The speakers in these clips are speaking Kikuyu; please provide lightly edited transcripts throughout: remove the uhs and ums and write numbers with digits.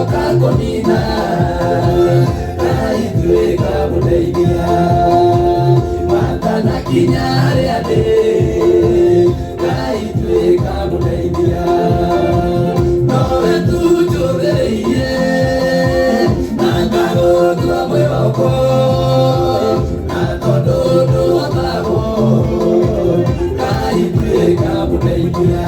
Oka kũnina Ngai tuĩka mũteithia Matanakinya harĩa ndĩ Ngai tuĩka mũteithia Nowe tu njũthĩrĩirie Na ngagũtua mwĩhoko Na tondũ ndũhotagwo Ngai tuĩka mũteithia.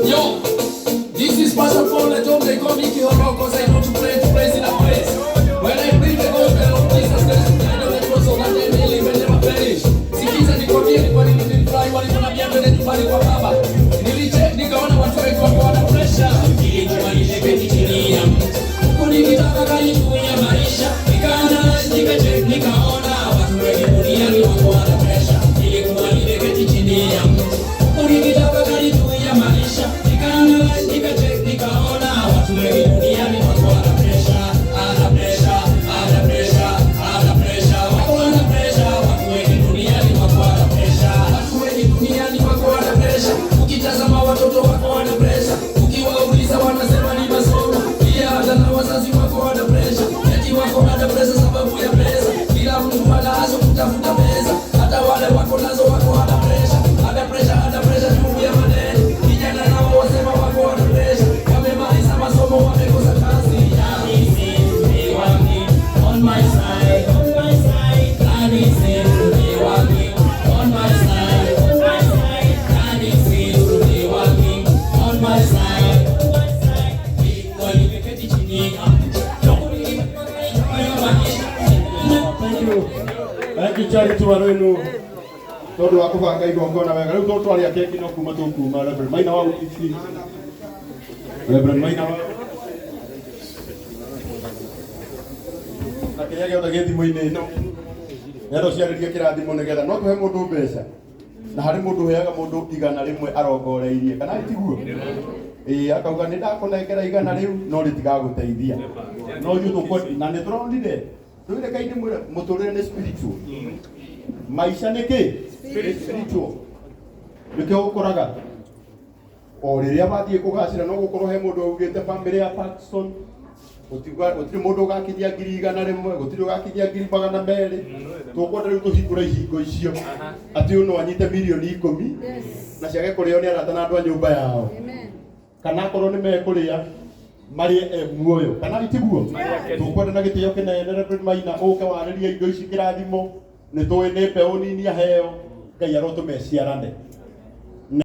Yo, this is Pastor Paul at home. They call me Kihoro because I know to pray to praise in a place. When I preach the gospel of Jesus Christ, I know the cross of that day may live and never perish. Sikiza nikwambie ni kwa nini nilifurahi waliponiambia twende nyumbani kwa baba. Nilicheck nikaona watu wengi wako wana pressure. Nilijua nimeketi chini ya mti. Huku nikitafakari juu ya maisha. Nikaanalyze, nikacheck, nikaona watu wengi duniani wako wana pressure. Nilikuwa nimeketi chini ya mti. Huku nikitafakari juu ya maisha. Nikaanalyze, nikacheck, nikaona watu wengi duniani wako wana pressure. Ana pressure, ana pressure, ana pressure. Wako wana pressure, watu wengi duniani wako wana pressure. Watu wengi duniani wako wana pressure. Ukitazama watoto wako wana pressure. Ukiwauliza wanasema ni masomo. Pia hata na wazazi wako wana pressure. Eti wako wana pressure sababu ya pesa. Kila mtu anazo kutafuta pesa. Hata wale wako nazo wako wana pressure. Ana pressure, ana pressure juu ya madeni. Vijana nao wasema wako wana pressure. Wamemaliza masomo wamekosa kazi. On my side, on my side, and it seems to be working. On my side, on my side, and it seems to be working. On my side, on my side. Nilikuwa nimeketi chini ya mti. Thank you. Thank you, Charity Waruinu. Tondu wa kubanga igongona wega. Riu tũtwaria keki no kuma tũkuma Reverend Maina wa UTC. Reverend Maina wa na kĩrĩa gĩothe gĩ thimũ-inĩ ĩno nĩgetha ũciarĩrie kĩrathimo nĩgetha no tũhe mũndũ mbeca na harĩ mũndũ ũheaga mũndũ 100 arongoreirie kana tiguo? Ĩĩ, akauga nĩ ndakũnengera 100 rĩu no rĩtigagũteithia no ithuĩ tũkwe na nĩ tũronire rĩu reke ndĩmwĩre mũtũrĩre nĩ spiritual, maica nĩ kĩ? Spiritual. Nĩkĩo ũkoraga o rĩrĩa wathiĩ kũgacĩra no gũkorwo he mũndũ augĩte family ya Parkson gũtirĩ mũndũ ũgakinyia 100,000, gũtirĩ ũgakinyia 200,000. Tũkwenda rĩu tũhingũre ihingo icio atĩ ũyũ no anyite 10 mirioni na ciage kũrĩo nĩ arata na andũ a nyũmba yao, kana akorwo nĩ mekũrĩa Marĩe e muoyo kana itiguo. Tũkwenda na gĩtĩo kĩnene Reverend Maina ũke warĩrie indo ici kĩrathimo. Nĩ tũĩ nĩ mbeũ nini aheo, Ngai arotũma ĩciarane.